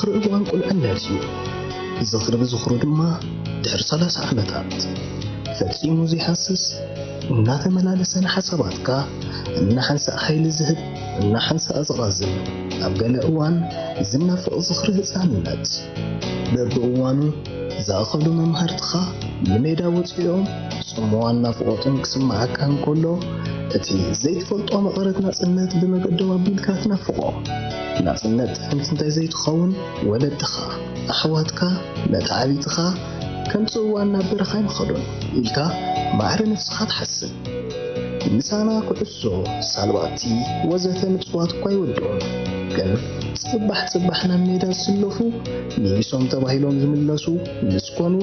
ዝኽሪ እዋን ቁልዕነት እዩ። ዝኽሪ ብዝኽሩ ድማ ድሕሪ ሰላሳ ዓመታት ፈጺሙ ዘይሃስስ እናተመላለሰ ንሓሳባትካ እናሓንሳእ ሓይሊ ዝህብ፣ እናሓንሳእ ዝቐዝም፣ ኣብ ገለ እዋን ዝናፍቕ ዝኽሪ ህጻንነት። በብእዋኑ ዝኣኸሉ መማህርትኻ ንሜዳ ወጺኦም ጽምዋን ናፍቖትን ክስምዓካ እንከሎ፣ እቲ ዘይትፈልጦ መቐረት ናጽነት ብመገዶም ኣቢልካ ትናፍቖ። ናጽነት ጥዕምቲ እንተ ዘይትኸውን፣ ወለድኻ፣ ኣሕዋትካ፣ መተዓብይትኻ፣ ከምጽእዋ ናብ በረኻ ኣይምኸዱን ኢልካ ማዕረ ነፍስኻ ትሓስብ። ምሳና ኩዕሶ፣ ሳልባቲ ወዘተ ምጽዋት እኳ ኣይወድኡን። ግን ጽባሕ ጽባሕ ናብ ሜዳ ዝስለፉ፣ ሚሊሶም ተባሂሎም ዝምለሱ ምስ ኮኑ፣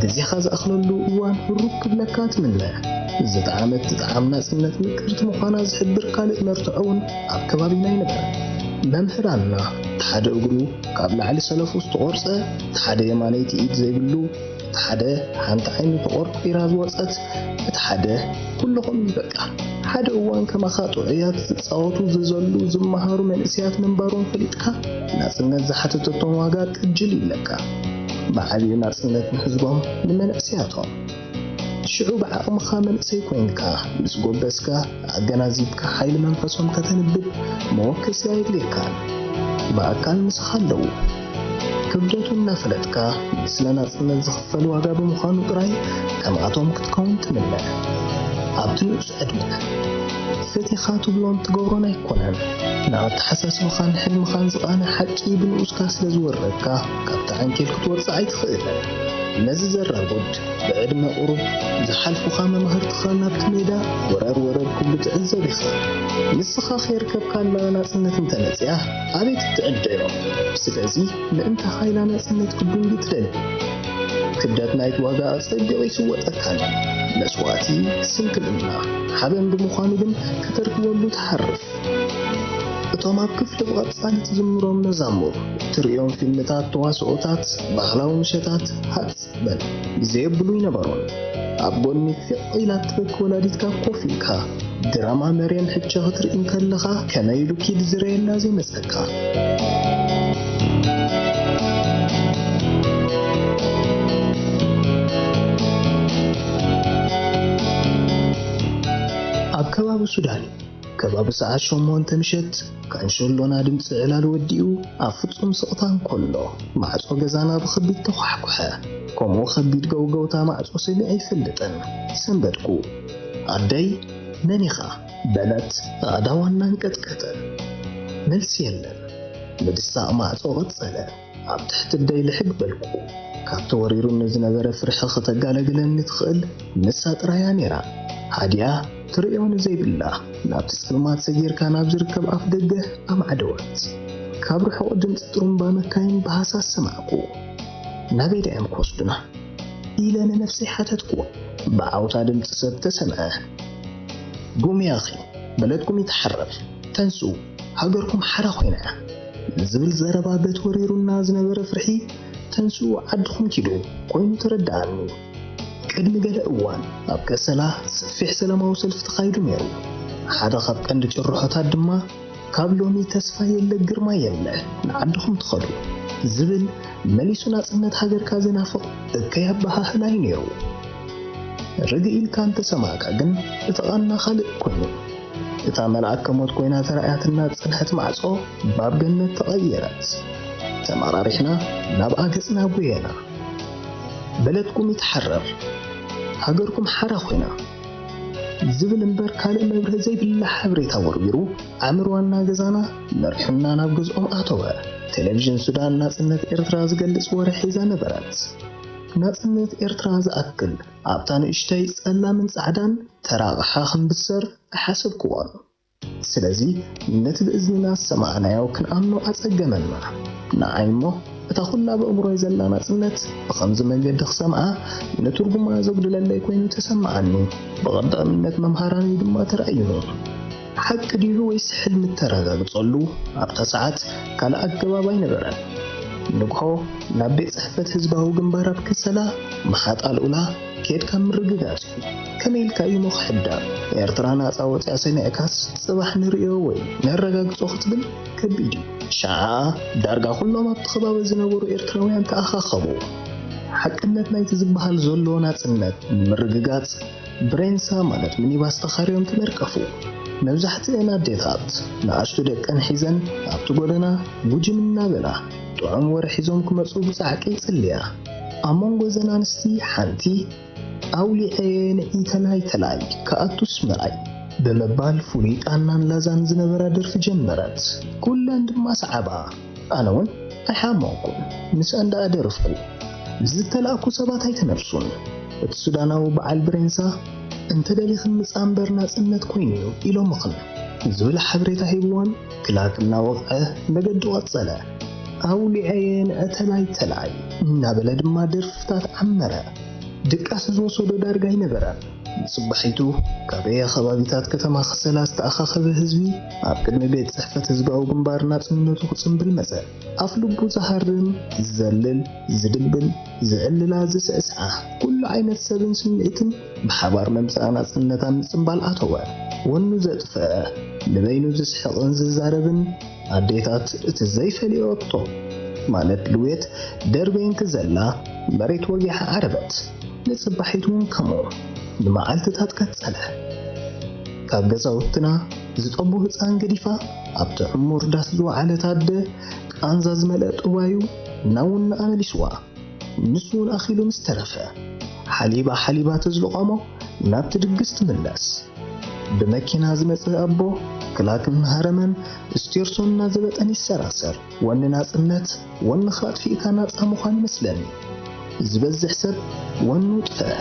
ግዜኻ ዝኣኽለሉ እዋን ህሩብ ክብለካ ትምነ። ዝጠዓመት ትጥዓም ናጽነት ምቅርቲ ምዃና ዝሕብር ካልእ መርትዖ እውን ኣብ ከባቢና ኣይነበረን። መምህራንና፣ እቲ ሓደ እግሩ ካብ ላዕሊ ሰለፉ ዝተቖርጸ፣ እቲ ሓደ የማነይቲ ኢድ ዘይብሉ፣ እቲ ሓደ ሓንቲ ዓይኑ ተቖርቂራ ዝወጸት፣ እቲ ሓደ ኩልኹም በቃ ሓደ እዋን ከማኻ ጥዑያት ዝጻወቱ ዝዘሉ ዝመሃሩ መንእሰያት ምንባሮም ፈሊጥካ ናጽነት ዝሓተተቶም ዋጋ ቅጅል ይብለካ። ብዓብዩ ናጽነት ንህዝቦም ንመንእሰያቶም። ሽዑ ብዓቕምኻ መንእሰይ ኮይንካ ምስ ጎበዝካ ኣገናዚብካ ሓይሊ መንፈሶም ከተንብብ መወከሲ ኣየድልየካን። ብኣካል ምሳኻ ኣለዉ። ክብደቱ እናፈለጥካ ንስለ ናጽነት ዝኽፈል ዋጋ ብምዃኑ ጥራይ ከምኣቶም ክትከውን ትምነ። ኣብቲ ንኡስ ዕድመ ፈቲኻ ትብሎን ትገብሮን ኣይኮነን። ንኣተሓሳስባኻን ሕልምኻን ዝቓነ ሓቂ ብንኡስካ ስለ ዝወረድካ ካብቲ ዓንኬል ክትወጽእ ኣይትኽእልን። ነዚ ዘራጉድ ብዕድመ ቁሩብ ዝሓልፉኻ መማህርትኻ ናብቲ ሜዳ ወረር ወረር ክብሉ ትዕዘብ ኢኻ። ንስኻ ከይርከብካላ ናጽነት እንተመጺኣ ኣበይ ክትዕደዮ? ስለዚ ምእንታኻ ኢላ ናጽነት ክትድንጉ ትደሊ። ክብደት ናይቲ ዋጋ ኣጸቢቑ ይስወጠካን። መስዋእቲ ስንክልና ሓበን ብምዃኑ ግን ከተርክበሉ ትሓርፍ። እቶም ኣብ ክፍሊ ብቐጻሊ ትዝምሮም መዛሙር፣ ትርእዮም ፊልምታት፣ ተዋስኦታት፣ ባህላዊ ምሸታት፣ ሃጽ በል ግዜ የብሉ ይነበሮን። ኣብ ጎኒ ፊቕ ኢላ እትበኪ ወላዲትካ ኮፍ ኢልካ፣ ድራማ መርየም ሕቸ ክትርኢ እንከለኻ፣ ከመይ ኢሉ ኪድ ዝረየላ ዘይመጸካ? ኣብ ከባቢ ሱዳን፣ ከባቢ ሰዓት ሸሞንተ ምሸት፣ ካንሸሎና ድምጺ ዕላል ወዲኡ፣ ኣብ ፍጹም ስቕታ እንከሎ፣ ማዕጾ ገዛና ብኸቢድ ተዃሕኩሐ። ከምኡ ከቢድ ገውገውታ ማዕጾ ሰሚዐ ኣይፈልጥን። ሰንበድኩ። "ኣደይ፣ መን ኢኻ?" በለት፣ ኣእዳዋ እናንቀጥቀጠ። መልሲ የለን። ምድሳቕ ማዕጾ ቀጸለ። ኣብ ትሕቲ ኣደይ ልሕግ በልኩ። ካብ ተወሪሩኒ ዝነበረ ፍርሒ ከተጋለግለኒ ትኽእል ንሳ ጥራይ እያ ነይራ። ሃዲኣ፣ ትርእዮ ንዘይብላ፣ ናብቲ ጸልማት ሰጊርካ ናብ ዝርከብ ኣፍደገ ኣማዕደወት። ካብ ርሑቕ ድምጺ ጥሩምባ መካይን ብሃሳስ ሰማዕኩ። "ናበይ ድዮም ክወስዱና?" ኢለ ንነፍሰይ ሓተትኩ። ብዓውታ ድምጺ ሰብ ተሰምዐ። "ጉሚ ኣኺ፣ በለትኩም ይትሓረር። ተንስኡ፣ ሃገርኩም ሓራ ኮይና እያ" ዝብል ዘረባ በቲ ወሪሩና ዝነበረ ፍርሒ፣ "ተንስኡ፣ ዓድኹም ኪዱ" ኮይኑ ተረድኣኒ። ቅድሚ ገለ እዋን ኣብ ከሰላ ሰፊሕ ሰላማዊ ሰልፊ ተኻይዱ ነይሩ። ሓደ ካብ ቀንዲ ጭርሖታት ድማ፣ "ካብ ሎሚ ተስፋ የለ፣ ግርማ የለ፣ ንዓድኹም ትኸዱ" ዝብል መሊሱ ናጽነት ሃገርካ ዘናፍቕ እከይ ኣበሃህላ እዩ ነይሩ። ርግእ ኢልካ እንተሰማዕካ ግን፣ እቲ ቓና ካልእ ኮይኑ። እታ መልኣከ ሞት ኮይና ተራእያትና ዝጸንሐት ማዕጾ፣ ባብ ገነት ተቐየረት። ተመራሪሕና ናብኣ ገጽና ጐየና። በለትኩም ይትሓረር፣ ሃገርኩም ሓራ ኮይና ዝብል እምበር ካልእ መብርሂ ዘይብላ ሓበሬታ ወርዊሩ፣ ዓምር ዋና ገዛና መሪሑና ናብ ገዝኦም ኣተወ። ቴሌቪዥን ሱዳን ናጽነት ኤርትራ ዝገልጽ ወረ ሒዛ ነበረት። ናጽነት ኤርትራ ዝኣክል ኣብታ ንእሽተይ ጸላምን ጻዕዳን ተራ ኣቕሓ ክምብሰር ኣይሓሰብክዎን። ስለዚ ነቲ ብእዝንና ዝሰማዕናዮ ክንኣምኖ ኣጸገመና። ንዓይ እሞ እታ ኩላ ብእምሮይ ዘላ ናጽነት ብኸምዚ መገዲ ክሰምዓ ንትርጉማ ዘጉድለለይ ኮይኑ ተሰማዓኒ። ብቐዳምነት መምሃራን'ዩ ድማ ተራእዩኒ። ሓቂ ድዩ ወይስ ሕልሚ እተረጋግጸሉ ኣብታ ሰዓት ካልእ ኣገባብ ኣይነበረን። ንግሆ ናብ ቤት ጽሕፈት ህዝባዊ ግንባር ኣብ ከሰላ ምሓጥ ኣልኡላ ኬድካ ምርግጋጽ እዩ። ከመይ ኢልካ እዩ እሞ ክሕደር? ኤርትራ ናጻ ወጺኣ ሰሚዕካስ ጽባሕ ንርእዮ ወይ ነረጋግጾ ክትብል ከቢድ እዩ። ሸዓ ዳርጋ ኩሎም ኣብቲ ከባቢ ዝነበሩ ኤርትራውያን ተኣኻኸቡ። ሓቅነት ናይቲ ዝበሃል ዘሎ ናጽነት ንምርግጋጽ ብሬንሳ ማለት ሚኒባስ ተኻርዮም ተመርቀፉ። መብዛሕትአን ኣዴታት ንኣሽቱ ደቀን ሒዘን ኣብቲ ጎደና ጉጅም እናበላ ጥዑም ወረ ሒዞም ክመጹ ብጻዕቂ ይጽልያ። ኣብ መንጎ እዘን ኣንስቲ ሓንቲ ኣውሊዐየ ንዒ ተላይ ተላይ ክኣቱስ ምርኣይ ብምባል ፍሉይ ቃናን ላዛን ዝነበራ ደርፊ ጀመረት። ኩለን ድማ ሰዓባ። ኣነ እውን ኣይሓመቕኩን። ምስኣን ደኣ ደረፍኩ። ዝተላእኩ ሰባት ኣይተነፍሱን። እቲ ሱዳናዊ በዓል ብሬንሳ፣ "እንተ ደሊኽን ምጻ እምበር ናጽነት ኮይኑ እዩ" ኢሎምኽን ዝብል ሓበሬታ ሂብወን ክላክ እናወቕዐ መገዱ ቀጸለ። ኣውሊዐየ ንዕተላይ ተላይ እናበለ ድማ ደርፍታት ዓመረ። ድቃስ ዝወሰዶ ዳርጋ ኣይነበረን። ንጽባሒቱ፣ ካበየ ከባቢታት ከተማ ከሰላ ዝተኣኻኸበ ህዝቢ ኣብ ቅድሚ ቤት ጽሕፈት ህዝባዊ ግንባር ናጽነቱ ክጽምብል መጸ። ኣፍ ልቡ ዝሃርም፣ ዝዘልል፣ ዝድብል፣ ዝዕልላ፣ ዝስዕስዓ፣ ኩሉ ዓይነት ሰብን ስምዒትን ብሓባር መምጽኣ ናጽነት ኣብ ምጽምባል ኣተወ። ወኑ ዘጥፍአ፣ ንበይኑ ዝስሕቕን ዝዛረብን፣ ኣዴታት እቲ ዘይፈልዮ ኦቶ፣ ማለት ልዌት፣ ደርበየን ክዘላ መሬት ወጊሓ ዓረበት። ንጽባሒት እውን ከምኡ ንመዓልትታት ቀጸለ። ካብ ገዛውትና ዝጠቡ ህጻን ገዲፋ ኣብቲ ዕሙር ዳስ ዝወዓለት ኣደ ቃንዛ ዝመልአ ጥዋዩ ናብ ውንኣ መሊስዋ። ንሱ እውን ኣኺሉ ምስ ተረፈ፣ ሓሊባ ሓሊባ ተዝልቖሞ ናብቲ ድግስ ትምለስ። ብመኪና ዝመጽእ ኣቦ ክላክ እናሃረመን ስቴርሶን እናዘበጠን ይሰራሰር። ወኒ ናጽነት፣ ወንኻ ኣጥፊእካ ናጻ ምዃን ይመስለኒ። ዝበዝሕ ሰብ ወኑ ጥፍአ።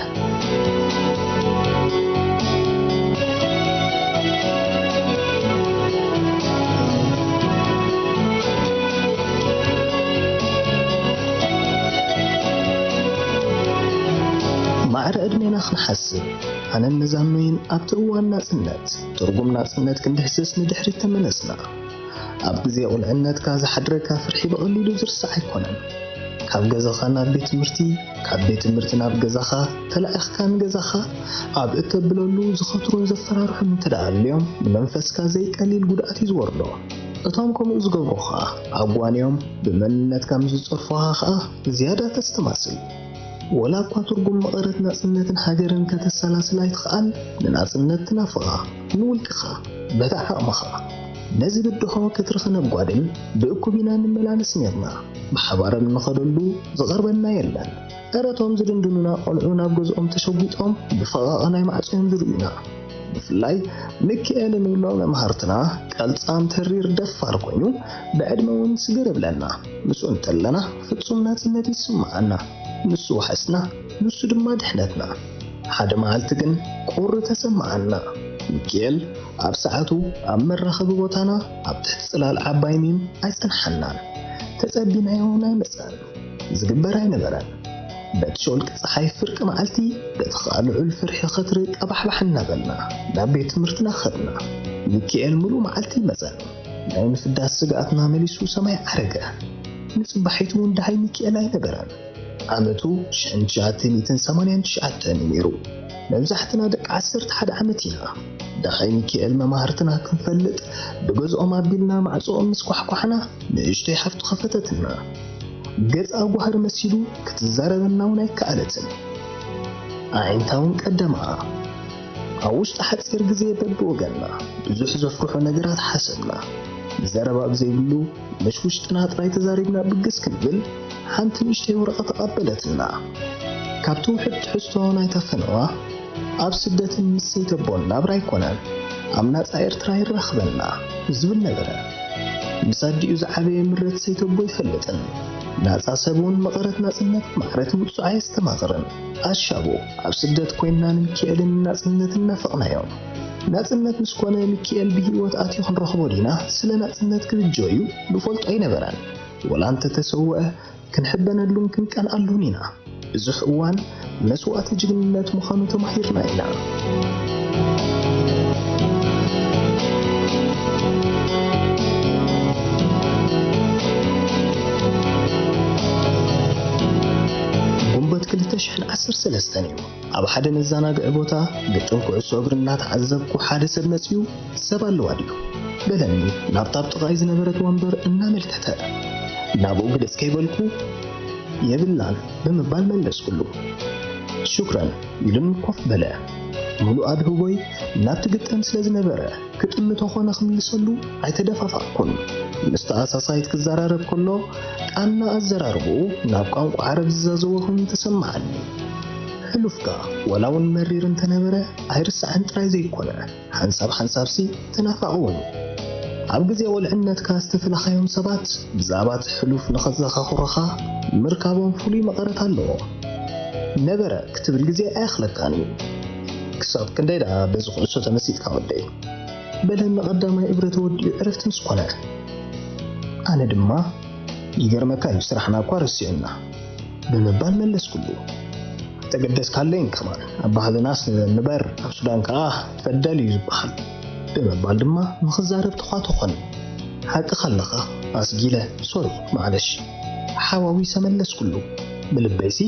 ማዕረ ዕድሜና ክንሓስብ፣ ኣነን መዛኖይን ኣብቲ እዋን ናጽነት፣ ትርጉም ናጽነት ክንድህስስ ንድሕሪት ተመለስና። ኣብ ግዜ ቁልዕነትካ ዝሓድረካ ፍርሒ ብቐሊሉ ዝርሳዕ ኣይኮነን። ካብ ገዛኻ ናብ ቤት ትምህርቲ፣ ካብ ቤት ትምህርቲ ናብ ገዛኻ፣ ተላኢኽካ ንገዛኻ ኣብ እተብለሉ ዝኸትሩን ዘፈራርሑን እንተ ደኣ ኣልዮም፣ ንመንፈስካ ዘይቀሊል ጉድኣት እዩ ዝወርዶ። እቶም ከምኡ ዝገብሩኻ፣ ኣጓንዮም ብመንነትካ ምስ ዝጸርፉኻ ኸኣ ዝያዳ ተስተማስል። ወላ እኳ ትርጉም መቐረት ናጽነትን ሃገርን ከተሰላስል ኣይትኽኣል፣ ንናጽነት ትናፍቓ፣ ንውልቅኻ፣ በታ ዓቕምኻ። ነዚ ብድሆ ክትርኸ ነጓድል ብእኩብ ኢና ንመላለስ ኔርና። ብሓባር እንኸደሉ ዝቐርበና የለን። እረ እቶም ዝድንድኑና ቆልዑ ናብ ገዝኦም ተሸጒጦም ብፈቓቕ ናይ ማዕጾ እዮም ዝርእዩና። ብፍላይ ሚኪኤል እንብሎ መምሃርትና ቀልጻም፣ ተሪር፣ ደፋር ኮይኑ ብዕድመ እውን ስግር እብለና። ምስኡ እንተለና ፍጹም ናጽነት ይስምዓና። ንሱ ዋሕስና፣ ንሱ ድማ ድሕነትና። ሓደ መዓልቲ ግን ቁሪ ተሰምዓና። ሚኪኤል ኣብ ሰዓቱ ኣብ መራኸቢ ቦታና ኣብ ትሕቲ ጽላል ዓባይ ሚም ኣይጸንሓናን። ተጸቢናዮ እውን ኣይመጸን። ዝግበር ኣይነበረን። በቲ ሾልቂ ጸሓይ ፍርቂ መዓልቲ፣ በቲ ኸኣ ልዑል ፍርሒ ኸትሪ ቀባሕባሕ እናበልና ናብ ቤት ትምህርትና ኸድና። ሚኪኤል ምሉእ መዓልቲ ኣይመጸን። ናይ ምፍዳስ ስግኣትና መሊሱ ሰማይ ዓረገ። ንጽባሒቱ እውን ደሃይ ሚኪኤል ኣይነበረን። ዓመቱ ሽሕን ትሽዓተ ሚእትን ሰማንያን ትሽዓተን እዩ ነይሩ። መብዛሕትና ደቂ ዓሰርተ ሓደ ዓመት ኢና። ደሃይ ሚኪኤል መማህርትና ክንፈልጥ ብገዝኦም ኣቢልና ማዕጾኦም ምስ ኳሕኳሕና፣ ንእሽተይ ሓፍቱ ከፈተትና። ገጻ ጓህሪ መሲሉ ክትዛረበና እውን ኣይከኣለትን። ኣዒንታ እውን ቀደምኣ። ኣብ ውሽጢ ሓጺር ግዜ በብወገንና ብዙሕ ዘፍርሑ ነገራት ሓሰብና። ዘረባ ብዘይብሉ መሽ ውሽጥና ጥራይ ተዛሪብና ብግስ ክንብል፣ ሓንቲ ንእሽተይ ወረቐት ኣቐበለትና። ካብቲ ውሑድ ትሕዝቶ ናይታ ፈነዋ፣ ኣብ ስደትን ምስ ሰይተቦን ናብራ ኣይኮነን፣ ኣብ ናጻ ኤርትራ የራኽበና ዝብል ነበረ። ምስ ኣዲኡ ዝዓበየ ምረት ሰይተቦ ኣይፈልጥን። ናጻ ሰብ እውን መቐረት ናጽነት ማዕረ ትውጽኦ ኣየስተማቕርን። ኣሻቡ ኣብ ስደት ኮይንና ንሚኪኤልን ናጽነትን ናፈቕናዮም። ናጽነት ምስ ኮነ ሚኪኤል ብህይወት ኣትዩ ክንረኽቦ ዲና ስለ ናጽነት ክብጆ እዩ ንፈልጦ ኣይነበረን። ወላ እንተተሰወአ ክንሕበነሉን ክንቀንኣሉን ኢና። ብዙሕ እዋን መስዋእቲ ጅግንነት ምዃኑ ተማሂርና ኢና። ጉንበት ክልተ ሽሕን ዓሰርተ ሰለስተን እዩ። ኣብ ሓደ መዘናግዒ ቦታ ግጥም ኩዕሶ እግሪ እናተዓዘብኩ ሓደ ሰብ መጺኡ፣ "ሰብ ኣለዋ ድዩ?" በለኒ ናብታ ኣብ ጥቓይ ዝነበረት ወንበር እናመልከተ። ናብኡ ግልጽ ከይበልኩ፣ "የብላን" ብምባል መለስኩሉ። "ሹክረን" ኢሉኒ ኮፍ በለ። ምሉእ ኣድህቦይ ናብቲ ግጥም ስለ ዝነበረ፣ ክጥምቶ ኮነ ክምልሰሉ ኣይተደፋፋእኩን። ምስታ ኣሳሳይት ክዘራረብ ከሎ፣ ቃና ኣዘራርባኡ ናብ ቋንቋ ዓረብ ዝዛዘወ ኮይኑ ተሰማዓኒ። ሕሉፍካ፣ ወላ እውን መሪር እንተነበረ፣ ኣይርሳዕን ጥራይ ዘይኮነ፣ ሓንሳብ ሓንሳብሲ ተናፋቒ እውን እዩ። ኣብ ግዜ ቁልዕነትካ ዝተፈላኻዮም ሰባት ብዛዕባ እቲ ሕሉፍ ንኸዘኻኽሩኻ ምርካቦም ፍሉይ መቐረት ኣለዎ። "ነበረ" ክትብል ግዜ ኣየኽለካን እዩ። "ክሳብ ክንደይ ደኣ በዚ ኩዕሶ ተመሲጥካ ወደይ?" በለኒ ቀዳማይ እብረ ተወዲኡ ዕረፍቲ ምስ ኮነ። ኣነ ድማ፣ "ይገርመካ እዩ፣ ስራሕና እኳ ረሲዑና" ብምባል መለስኩሉ። "ኣይተገደስካለይን ከማን፣ ኣብ ባህልናስ ንበር፣ ኣብ ሱዳን ከኣ ፈደል እዩ ዝበሃል" ብምባል ድማ ንኽዛረብ ተዃተኾኒ። "ሓቅኻ ኣለኻ ኣስጊለ፣ ሶሪ፣ ማዕለሽ" ሓዋዊሰ መለስኩሉ። ብልበይሲ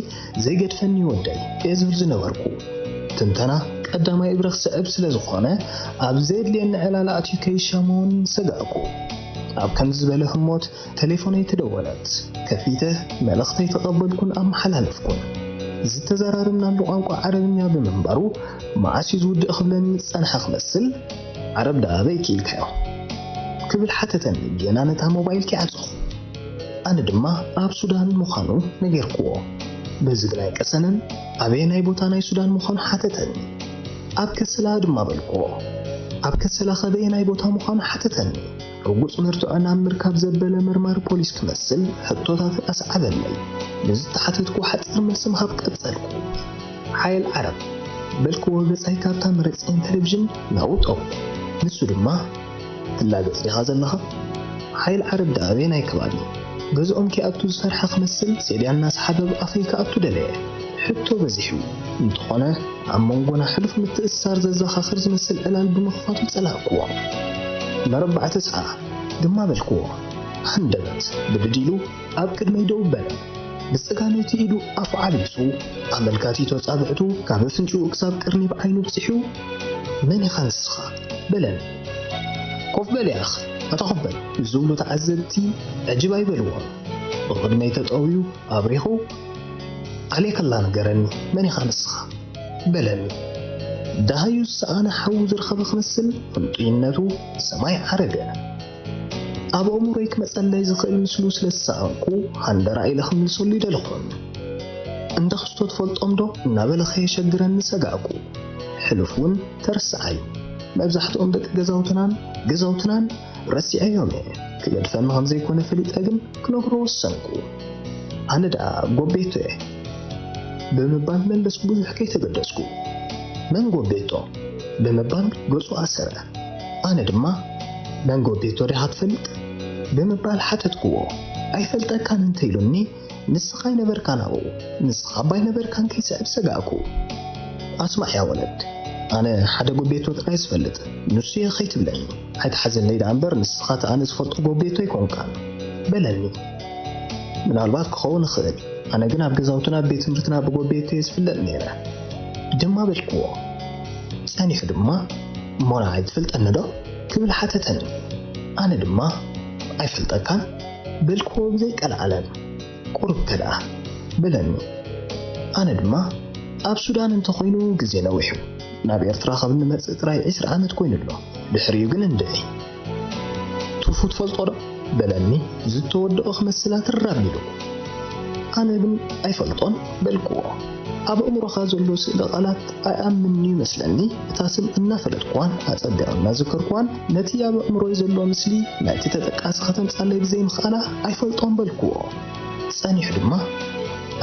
ዘይገድፈኒ ወደይ እየ ዝብል ዝነበርኩ። ትንተና ቀዳማይ እብረ ክስዕብ ስለ ዝኾነ፣ ኣብ ዘየድልየኒ ዕላል ኣትዩ ከይሻመወኒ ሰጋእኩ። ኣብ ከምዚ ዝበለ ህሞት፣ ተሌፎነይ ተደወለት። ከፊተ መልእኽተይ ተቐበልኩን ኣመሓላለፍኩን። ዝተዘራረብናሉ ቋንቋ ዓረብኛ ብምንባሩ፣ መዓስ እዩ ዝውድእ ክብለኒ ዝጸንሐ ክመስል፣ "ዓረብ ደኣ ኣበይ ክኢልካዮ?" ክብል ሓተተኒ። ጌና ነታ ሞባይል ከይዓጸኹ፣ ኣነ ድማ ኣብ ሱዳን ምዃኑ ነጌርክዎ። በዚ ግን ኣይቀሰነን፣ ኣበየናይ ቦታ ናይ ሱዳን ምዃኑ ሓተተኒ። "ኣብ ከሰላ" ድማ በልክዎ። "ኣብ ከሰላ ከበየናይ ቦታ ምዃኑ?" ሓተተኒ። ርጉጽ መርትዖ ናብ ምርካብ ዘበለ መርማሪ ፖሊስ ክመስል ሕቶታት ኣስዓበለይ። ንዝተሓተትኩ ሓጺር መልሲ ምሃብ ቀጸልኩ። "ሓየል ዓረብ" በልክዎ ገጻይ ካብታ መረጽየን ቴሌቪዥን ናብኡ ጠውየ። ንሱ ድማ፣ "ትላገጽ ዲኻ ዘለኻ? ሓየል ዓረብ ደኣ ኣበየናይ ከባቢ?" ገዝኦም ከይኣቱ ዝፈርሐ ክመስል ሴድያ እናሰሓበ ኣብ ኣፈይ ክኣቱ ደለየ። ሕቶ በዚሑ። እንተኾነ፣ ኣብ መንጎና ሕሉፍ ምትእስሳር ዘዘኻኽር ዝመስል ዕላል ብምኽፋቱ ጸላእክዎ። "መረባዕ ተስዓ" ድማ በልክዎ። ሃንደበት ብድድ ኢሉ ኣብ ቅድመይ ደው በለ። ብጸጋመይቲ ኢዱ ኣፉ ዓቢሱ፣ ኣመልካቲቶ ጻብዕቱ ካብ ኣፍንጭኡ ክሳብ ቅርኒ ብዓይኑ ብጺሑ፣ "መን ኢኻ ንስኻ?" በለኒ። "ኮፍ በል ያኽ፣ ኣታ ኮፍ በል" ዝብሉ ተዓዘብቲ ዕጅብ ኣይበልዎን። ብቕድመይ ተጠውዩ ኣብሪኹ፣ "ኣሌ ከላ ንገረኒ፣ መን ኢኻ ንስኻ?" በለኒ። ደሃዩ ዝሰኣነ ሓዊ ዝረኸበ ክመስል ህንጡይነቱ ሰማይ ዓረገ። ኣብ ኣእምሮይ ክመጸለይ ዝኽእል ምስሉ ስለ ዝሰኣንኩ፣ ሃንደራ ኢለ ክምልሰሉ ይደለኹን። "እንዳ ክስቶ ትፈልጦም ዶ?" እናበለ ከየሸግረኒ ሰጋእኩ። ሕሉፍ እውን ተረስዓዩ። መብዛሕትኦም ደቂ ገዛውትናን ገዛውትናን ረሲዐዮም እየ። ክገድፈኒ ከም ዘይኮነ ፈሊጠ ግን ክነግሮ ወሰንኩ። "ኣነ ደኣ ጎቤቶ እየ" ብምባል መለስኩ ብዙሕ ከይተገደስኩ። "መን ጎቤቶ?" ብምባል ገጹ ኣሰረ። ኣነ ድማ፣ "መን ጎቤቶ ዲኻ ትፈልጥ?" ብምባል ሓተትክዎ። "ኣይፈልጠካን" እንተኢሉኒ፣ "ንስኻ ኣይነበርካን ኣብኡ፣ ንስኻ እባ ኣይነበርካን" ከይስዕብ ሰጋእኩ። "ኣስማዕ ያ ወለድ፣ ኣነ ሓደ ጎቤቶ ጥራይ ዝፈልጥ፣ ንሱ እየ ከይትብለኒ፣ ኣይትሓዘለይ ደኣ እምበር፣ ንስኻ እቲ ኣነ ዝፈልጦ ጎቤቶ ኣይኮንካን" በለኒ። ምናልባት ክኸውን ይኽእል፣ ኣነ ግን ኣብ ገዛውትና ኣብ ቤት ትምህርትና ብጎቤቶ እየ ዝፍለጥ ነይረ ድማ በልክዎ። ጸኒሑ ድማ፣ "እሞ ንዓይ ትፈልጠኒ ዶ?" ክብል ሓተተኒ። ኣነ ድማ፣ "ኣይፈልጠካን" በልክዎ ብዘይቀልዓለም። "ቁሩብ ከ ደኣ?" በለኒ። ኣነ ድማ፣ "ኣብ ሱዳን እንተኾይኑ ግዜ ነዊሑ፣ ናብ ኤርትራ ካብ እንመጽእ ጥራይ ዕስራ ዓመት ኮይኑ ኣሎ፣ ድሕሪኡ ግን እንድዒ" "ቱፉ ትፈልጦ ዶ?" በለኒ ዝተወደኦ ክመስል ኣትር ኣቢሉ። ኣነ ግን "ኣይፈልጦን" በልክዎ። ኣብ ኣእምሮኻ ዘሎ ስእሊ ቃላት ኣይኣምንን'ዩ መስለኒ፣ እታ ስም እናፈለጥክዋን ኣጸቢቐ እናዘከርክዋን፣ ነቲ ኣብ ኣእምሮይ ዘሎ ምስሊ ናይቲ ተጠቃሲ ከተምጻለይ ብዘይምኽኣላ "ኣይፈልጦን" በልክዎ። ጸኒሑ ድማ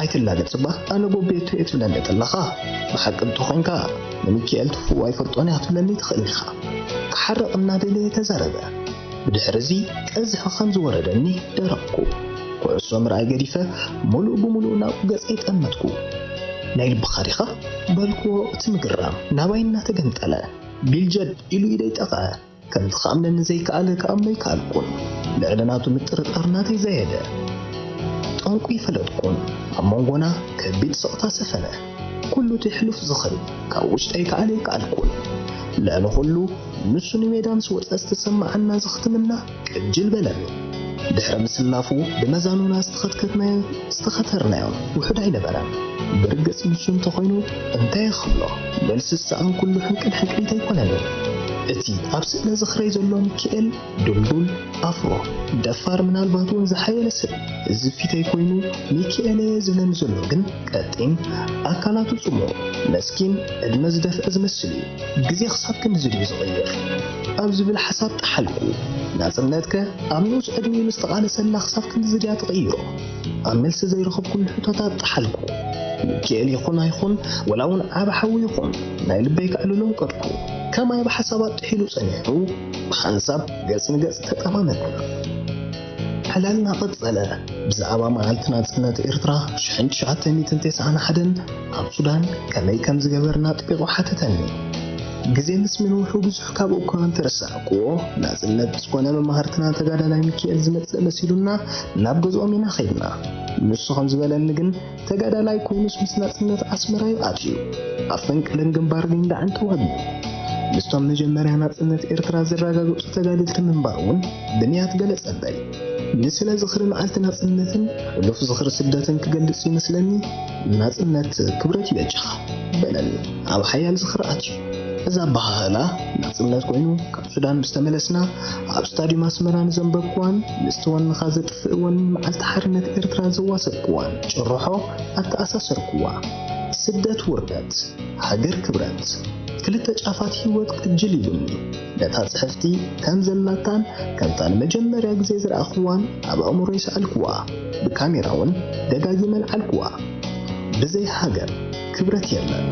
"ኣይትላገጽ እባ፣ ኣነ ጎቤቶ እየ ትብለኒ ዘለኻ? ብሓቂ እንተኾይንካ ንሚኪኤል ቱፉ ኣይፈልጦን እየ ክትብለኒ ትኽእል ኢኻ" ክሓርቕ እናደለየ ተዛረበ። ብድሕርዚ ቀዝሒ ከም ዝወረደኒ ደረቕኩ። ኩዕሶ ምርኣይ ገዲፈ፣ ምሉእ ብምሉእ ናብኡ ገጸይ ጠመትኩ። "ናይ ልብኻ ዲኻ?" በልክዎ። እቲ ምግራም ናባይ እናተገንጠለ፣ ቢልጀድ ኢሉ ኢደይ ጠቕዐ። ከምቲ ክኣምነኒ ዘይከኣለ ክኣምኖ ኣይከኣልኩን። ልዕሊ ናቱ ምጥርጣር ናተይ ዘየደ። ጠንቁ ኣይፈለጥኩን። ኣብ መንጎና ከቢድ ስቕታ ሰፈነ። ኩሉ እቲ ሕሉፍ ዝኽሪ ካብ ውሽጠይ ክኣልዮ ኣይከኣልኩን። ልዕሊ ኩሉ ንሱ ንሜዳ ምስ ወጸ ዝተሰማዓና ዘኽትምና ቅጅል በለኒ። ድሕሪ ምስላፉ ብመዛኑና ዝተኸትከትናዮ ዝተኸተርናዮ ውሑድ ኣይነበረን። ብርግጽ ንሱ እንተኾይኑ እንታይ ክብሎ? መልሲ ዝሰኣንኩሉ ሕንቅል ሕንቅሊት ኣይኮነን። እቲ ኣብ ስእለ ዝኽረይ ዘሎ ሚካኤል ድልዱል፣ ኣፍሮ፣ ደፋር፣ ምናልባት እውን ዝሓየለ ሰብ። እዚ ፊተይ ኮይኑ ሚካኤለ ዝብለኒ ዘሎ ግን ቀጢን፣ ኣካላቱ ጽሙእ፣ መስኪን፣ ዕድመ ዝደፍአ ዝመስል እዩ። ግዜ ክሳብ ክንድዚ ድዩ ዝቕይር? ኣብ ዝብል ሓሳብ ጠሓልኩ። ናጽነትከ ኣብ ንኡስ ዕድሚኡ ምስ ተቓለሰላ ክሳብ ክንድዚ ድያ ትቕይሮ? ኣብ መልሲ ዘይረኸብኩሉ ሕቶታት ጠሓልኩ። ሚካኤል ይኹን ኣይኹን፣ ወላ እውን ዓቢ ሓዊ ይኹን፣ ናይ ልበይ ከዕልሎ ቀድኩ። ከማይ ብሓሳባት ጥሒሉ ጸኒሑ፣ ብሓንሳብ ገጽ ንገጽ ተጠማመትና። ዕላልና ቀጸለ። ብዛዕባ መዓልቲ ናጽነት ኤርትራ ሽሕን ትሽዓተ ሚእትን ተስዓን ሓደን ኣብ ሱዳን ከመይ ከም ዝገበርና ኣጥቢቑ ሓተተኒ። ግዜ ምስ ምንውሑ ብዙሕ ካብ እኳ እንተረሳዕኩዎ፣ ናጽነት ብዝኾነ መማህርትና ተጋዳላይ ሚካኤል ዝመጽእ መሲሉና ናብ ገዝኦም ኢና ኸይድና። ንሱ ከም ዝበለኒ ግን ተጋዳላይ ኮይኑስ ምስ ናጽነት ኣስመራ እዩ ኣትዩ። ኣብ ፈንቅልን ግንባር ጊንዳዕን ተዋጊኡ። ምስቶም መጀመርያ ናጽነት ኤርትራ ዘረጋገጹ ተጋደልቲ ምንባሩ እውን ብንያት ገለ ጸበል። ንስለ ዝኽሪ መዓልቲ ናጽነትን ሕሉፍ ዝኽሪ ስደትን ክገልጽ ይመስለኒ፣ ናጽነት ክብረት ይበጃኻ በለኒ። ኣብ ሓያል ዝኽሪ ኣትዩ። እዛ ኣበሃህላ ናጽነት ኮይኑ ካብ ሱዳን ምስ ተመለስና ኣብ ስታድዩም ኣስመራ ንዘንበብኩዋን ምስቲ ወንኻ ዘጥፍእ ወኒ መዓልቲ ሓርነት ኤርትራ ዘዋሰብኩዋን ጭርሖ ኣተኣሳሰርኩዋ። ስደት ውርደት፣ ሃገር ክብረት። ክልተ ጫፋት ህይወት ቅጅል ኢሉኒ። ነታ ጽሕፍቲ ከም ዘላታን ከምታ ንመጀመርያ ግዜ ዝረኣኹዋን ኣብ ኣእምሮይ ሰኣልኩዋ። ብካሜራ እውን ደጋጊመ ኣልዓልኩዋ። ብዘይ ሃገር ክብረት የለን።